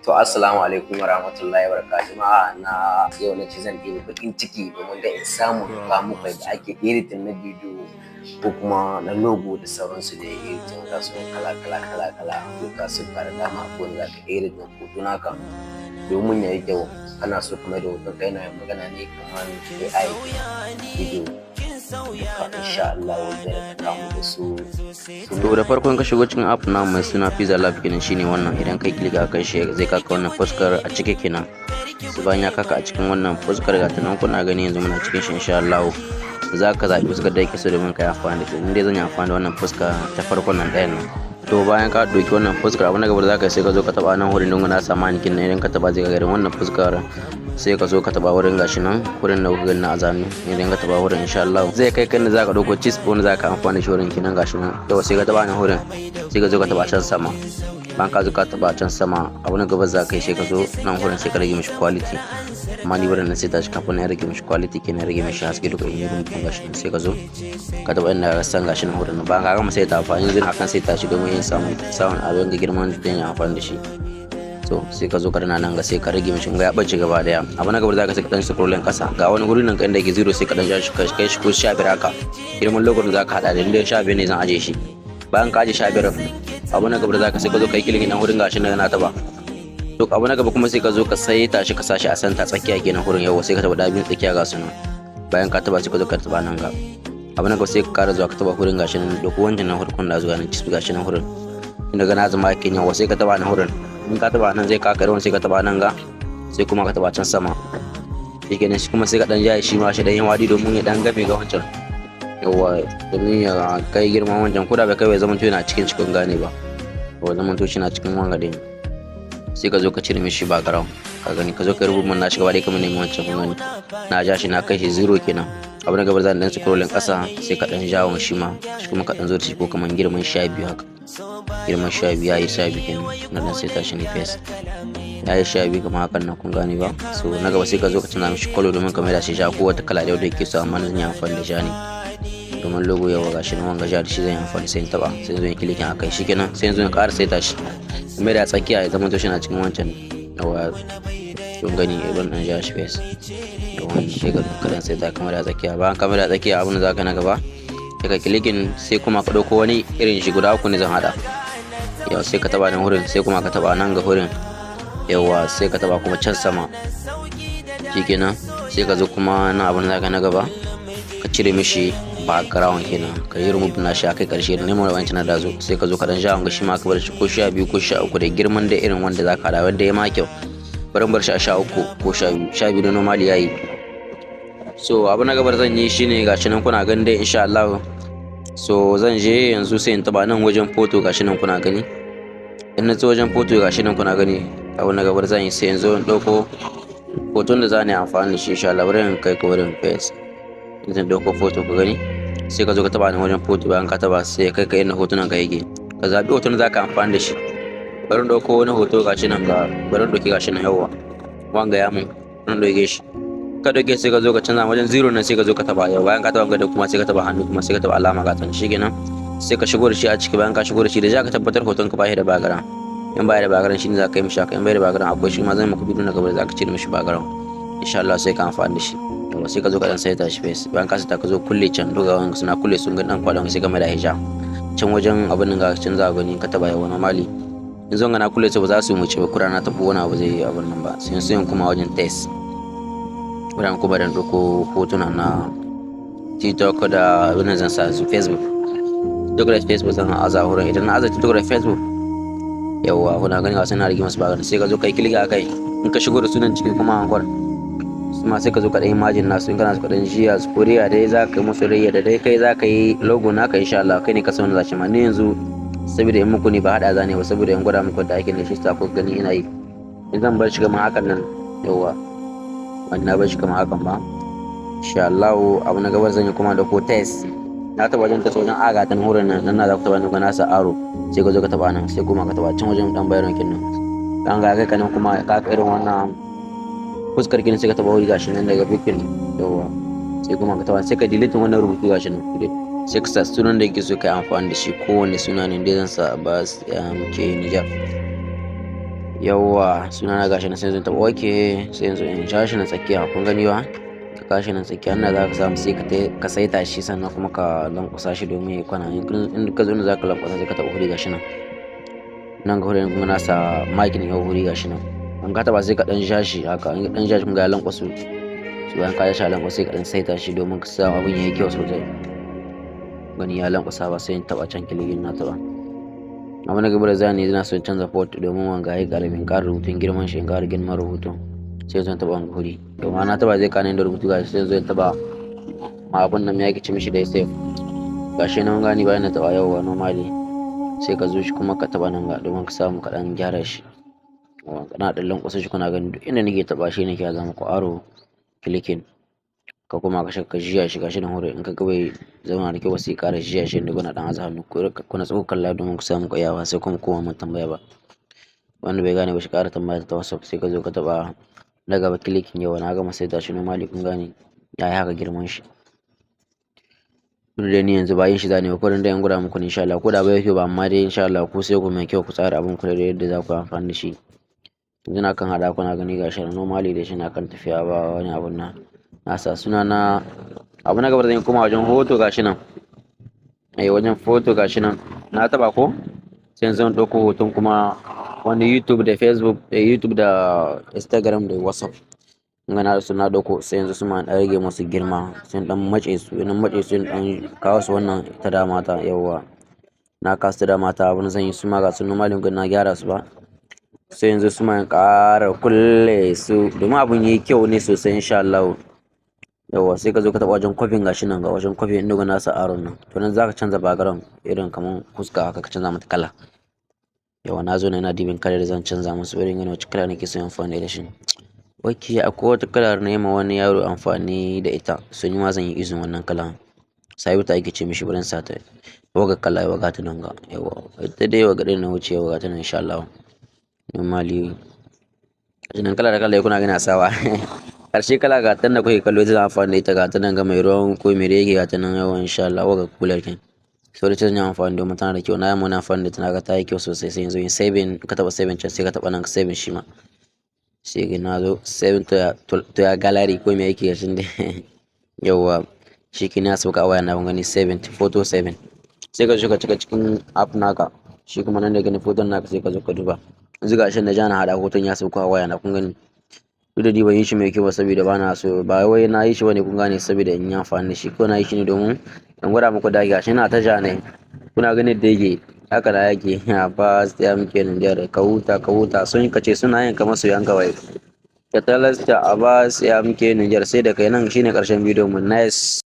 To, assalamu alaikum wa rahmatullahi wa barakatuh. Jama'a, na yau na ce zan ɗebe baƙin ciki domin da in samu in kawo muku yadda ake editing na bidiyo ko kuma na logo da sauransu da editing. Ga su kala kala kala kala, ga su da dama. Ko wanda za ka editing hoto naka domin ya yi kyau, kana so ka mai da hoton ka yana yin magana ne kamar AI video duka, insha Allah zai kawo muku su. To, da farkon ka shigo cikin app na mai suna Pixel Lab kenan, shine wannan. Idan kai click akan shi, zai kaka wannan fuskar a cike kenan. Su bayan ya kaka a cikin wannan fuskar, ga ta nan kuna gani, yanzu muna cikin shi. Insha Allah za ka zaɓi fuskar da yake so domin ka yi amfani da shi. In dai zan yi amfani da wannan fuska ta farkon nan, ɗayan nan. To, bayan ka ɗauki wannan fuskar, abu na gaba da za ka yi, sai ka zo ka taɓa nan wurin don na sama nikin nan. Idan ka taɓa, zai ga irin wannan fuskar. Sai ka zo ka taɓa wurin, gashi nan wurin da kuka gani na azanu. Idan ka taɓa wurin, insha Allah zai kai kan da za ka ɗauko cheese wanda za ka amfani da shi wurin kenan, gashi nan. Yau sai ka taɓa nan wurin, sai ka zo ka taɓa can sama. Bayan ka zo ka taɓa can sama, abu na gaba za ka yi, sai ka zo nan wurin, sai ka rage mishi quality. Amma ni wurin nan sai ta shi kafin na rage mishi quality kenan, rage mishi haske duka in yi rubutun, gashi nan. Sai ka zo ka taɓa inda ka san, gashi nan wurin. Bayan ka gama sai ta amfani, yanzu akan sai ta shi domin yin samun samun abin ga girman da yin amfani da shi. So sai ka zo ka dana nan ga, sai ka rage mishi, ga ya bace gaba daya. Abu na gaba za ka sai ka dan scrolling kasa, ga wani guri nan kan da yake zero, sai ka dan ja shi, kai shi ko 15 haka, girman lokacin da za ka hada da inda 15 ne zan aje shi. Bayan ka aje 15, abu na gaba da za ka sai ka zo ka yi clicking nan wurin, gashi nan na taba. To, abu na gaba kuma, sai ka zo ka saita shi, ka sa shi a center, tsakiya kenan wurin. Yawa, sai ka taba dabin tsakiya, ga su nan. Bayan ka taba, sai ka zo ka taba nan ga. Abu na gaba, sai ka kara zuwa ka taba wurin, gashi nan da ko wancan nan farkon da zuwa nan ciki, gashi nan wurin inda ga na zama kin. Yawa, sai ka taba nan wurin. In ka taba nan, zai kaka irin, sai ka taba nan ga, sai kuma ka taba can sama. Shikenan, shi kuma sai ka dan jaye shi ma shi dan yin wadi domin ya dan game ga wancan. Yawa, domin ya kai girman wancan, ko da bai kai bai zama to yana cikin cikin gane ba, ko zaman to shi na cikin wanga din. Sai ka zo ka cire mishi background, ka gani, ka zo ka rubuta na shi gaba ɗaya kamar nemi wancan. Kun gani, na ja shi, na kai shi zero kenan. Abu na gaba, zan dan scrolling ƙasa, sai ka dan jawo shi ma, shi kuma ka dan zo da shi ko kaman girman 12 haka, girman 12 yayi 12 kenan. Na dan sai tashi ne face yayi 12 kamar hakan nan, kun gane ba? So na gaba, sai ka zo ka canza mishi color domin ka maida shi ja ko wata kala da yake so, amma zan yi amfani da ja ne domin logo. Yawa, gashi nan, wanga ja da shi zan yi amfani. Sai in taba, sai zo in clicking akai, shikenan. Sai yanzu in ƙara saita shi mai da tsakiya, ya zama to shi na cikin wancan. Yawa, kun gani, ibn dan ja shi face. Yawa, sai ka kadan sai ta kamar da tsakiya. Bayan kamar da tsakiya, abin da zaka na gaba, sai ka clicking, sai kuma ka ɗauko wani irin shi, guda uku ne zan hada. Yawa, sai ka taba nan wurin, sai kuma ka taba nan ga wurin. Yawa, sai ka taba kuma can sama, shikenan. Sai ka zo kuma nan, abin da zaka na gaba, ka cire mishi background kenan, ka yi remove na shi a kai karshe da nemo wancan na dazo. Sai ka zo ka dan ja wanga, shi ma ka bar shi ko 12 ko 13, da girman da irin wanda zaka hada wanda ya ma kyau. Bari bar shi a 13 ko 12, 12 da normally yayi. So abu na gaba da zan yi shine, gashi nan kuna gani dai, insha Allah. So zan je yanzu sai in taba nan wajen photo, gashi nan kuna gani. In na zo wajen photo, gashi nan kuna gani, abu na gaba da zan yi, sai yanzu in ɗauko hoton da za ni amfani da shi, insha Allah. Bari in kai ka wurin face, in zan ɗauko photo, ku gani. Sai ka zo ka taba nan wajen photo. Bayan ka taba, sai kai ka inda hotunan ka yake, ka zaɓi hoton da za ka amfani da shi. Bari in ɗauko wani hoto, gashi nan ga, bari in ɗauki, gashi nan. Yawwa, wanga ya mun, bari in ɗauke shi. Ka ɗauke, sai ka zo ka canza wajen zero nan, sai ka zo ka taba. Yau, bayan ka taba gado kuma, sai ka taba hannu kuma, sai ka taba alama ga tan, shikenan. Sai ka shigo da shi a ciki. Bayan ka shigo da shi da ja, ka tabbatar hoton ka ba shi da background. In ba da background, shine za ka yi mishi haka. In bai da background, akwai shi ma, zan muku bidiyo na gaba da za ka cire mishi background, insha Allah, sai ka amfani da shi. Yawa, sai ka zo ka dan saita shi face. Bayan ka saita, ka zo kulle can duka wani suna kulle sun ga dan kwadon, sai ka mai da hija can wajen abin nan, ga can za ka gani ka taba. Yawa, normally in zo ga na kulle su, ba za su wuce ba, kura na tafi wani abu zai yi abin nan ba. Sai kuma wajen text wurin kuma dan ɗauko hotuna na TikTok da abin zan sa su Facebook. TikTok da Facebook zan aza wurin. Idan na aza TikTok da Facebook, yawwa, kuna gani, wasu na rage masu background. Sai ka zo kai click a kai. In ka shigo da sunan ciki kuma ankwar su ma, sai ka zo ka ɗan imagine nasu. In kana so ka ɗan jiya su koriya dai, za ka yi musu rayya da dai kai za ka yi logo naka, insha Allah. Kai ne ka san wanda za ma. Ni yanzu saboda in muku ne, ba haɗa zane ba, saboda in gwada muku da ake ne, shi sa ku gani ina yi. In zan bar shi kamar hakan nan. Yawwa, wani na bar shi kamar hakan ba, insha Allah. Abu na gaba zan yi kuma da ko text. Na taba wajen text, wajen aga tan hurin nan nan na za ku taba nan, na sa arrow. Sai ka zo ka taba nan, sai kuma ka taba can wajen dan bayaron kin nan, dan ga kai kanan kuma ka irin wannan fuskar kin, sai ka taba wuri, gashi nan daga bikin. Yawwa, sai kuma ka taba, sai ka delete wannan rubutu, gashi nan. Sai ka sa sunan da yake so kai amfani da shi, kowanne suna ne dai. Zan sa Abbas ke Niger. Yawwa, suna na gashi nan. Sai yanzu taɓa okay, sai yanzu in ja shi na tsakiya. Kun gani ba? Ka kashi nan tsakiya inda za ka samu, sai ka saita shi, sannan kuma ka lankwasa shi domin ya kwana. In ka zo inda za ka lankwasa, sai ka taɓa huri. Gashi nan, nan ga huri kuma na sa makin yau huri. Gashi nan, in ka taɓa, sai ka ɗan ja shi haka. In ka ɗan ja shi, kun ga ya lankwaso. So bayan ka ja shi a lankwasa, sai ka ɗan saita shi domin ka sa abin ya yi kyau sosai. Gani ya lankwasa ba? Sai in taɓa can clicking. Na taɓa. Abu na gaba da zani, ina son canza font domin wanga yayi ƙaramin, ƙara rubutun girman shi, in ƙara girman rubutun. Sai zan taɓa wanga huri. Domin na taɓa, zai kana da rubutu. Gashi, sai zan taɓa ma abun nan ya ce mishi da save. Gashi nan, gani? Bayan na taɓa, yauwa, normally sai ka zo shi kuma ka taɓa nan ga domin ka samu ka ɗan gyara shi. Kana ɗan lankwasa shi. Kuna gani, duk inda nake taɓa shi nake zama ku arrow clicking. Ka kuma ka ka jiya shi. Gashi nan hore, in ka ga bai zauna da kyau ba, sai ƙara jiya shi inda kuna ɗan aza hannu. Kuna tsawo kalla domin ku samu ku iyawa, sai kuma koma mun tambaya ba. Wanda bai gane ba, shi ƙara tambaya ta WhatsApp. Sai ka zo ka taɓa na gaba clicking. Yau na gama saita shi normally. Kun gane, ya yi haka girman shi. Duk da ni yanzu ba yin shi zane ba, ko dan in gwada muku ne insha Allah. Ko da bai kyau ba, amma dai insha Allah ku sai ku mai kyau, ku tsara abin ku da yadda za ku yi amfani da shi. Yanzu na kan haɗa, kuna gani, gashi normally da shi na kan tafiya, ba wani abun nan. Na sa suna na. Abu na gaba da zan koma wajen hoto. Gashi nan, eh, wajen photo. Gashi nan, na taba ko. Sai zan ɗauko hoton kuma wani YouTube da Facebook da YouTube da Instagram da WhatsApp. Kun na su na ɗauko. Sai yanzu su ma ɗan rage musu girma, sai ɗan mace su. Ina mace su, ɗan kawo su wannan ta dama ta. Yawwa, na kawo su ta dama ta. Abin zan yi su ma, ga su normally na gyara su ba. Sai yanzu su ma in ƙara kulle su domin abun yayi kyau ne sosai insha Allah. Yawwa, sai ka zo ka taɓa wajen copy. Gashi nan, ga wajen copy inda na sa arrow nan. To nan zaka canza background, irin kaman fuska haka, ka canza mata kala. Yawwa, na zo na ina dibin kalar da zan canza musu. Irin gani wacce kala nake son amfani da shi. Ok, akwai wata kalar na yi ma wani yaro amfani da ita, so ni ma zan yi using wannan kalan. Sabitu ake ce mishi. Bari in sa ta waga kala. Yawa, ga ta nan ga. Yawa, ita dai waga ɗin na wuce. Yawa, ga ta nan insha Allah. Normally gashi nan, kala da kala kuna gani a sawa. Karshe kala ga ta nan da kuke kallo, ita zan amfani da ita. Ga ta nan ga, mai ruwan ko mai yake, ga ta nan. Yawa, insha Allah, waga kular kin. So da ita zan yi amfani domin tana da kyau. Na yi wani amfani da ita, na ga ta yi kyau sosai. Sai yanzu in saving. Ka taɓa saving can, sai ka taɓa nan saving shi ma. Sai ga na zo saving to ya gallery ko me yake gashin dai. Yawwa, shi ke na sauka a waya na. Kun gani, saving photo, saving. Sai ka zo ka cika cikin app naka. Shi kuma nan da gani photon naka, sai ka zo ka duba. Yanzu ga shi na ja na haɗa hoton, ya sauka a waya na. Kun gani, duk da ban yi shi mai kyau ba, saboda ba na so, ba wai na yi shi bane, kun gane, saboda in yi amfani da shi ko na yi shi ne domin in gwada muku da gashi na ta ja ne. Kuna ganin da yake haka da yake ba sai muke nan da ka huta, ka huta. Sun kace suna yin kamar su yanka wai ka talasta. Abbas ya muke Nijar, sai da kai. Nan shine karshen bidiyon mu. Nice.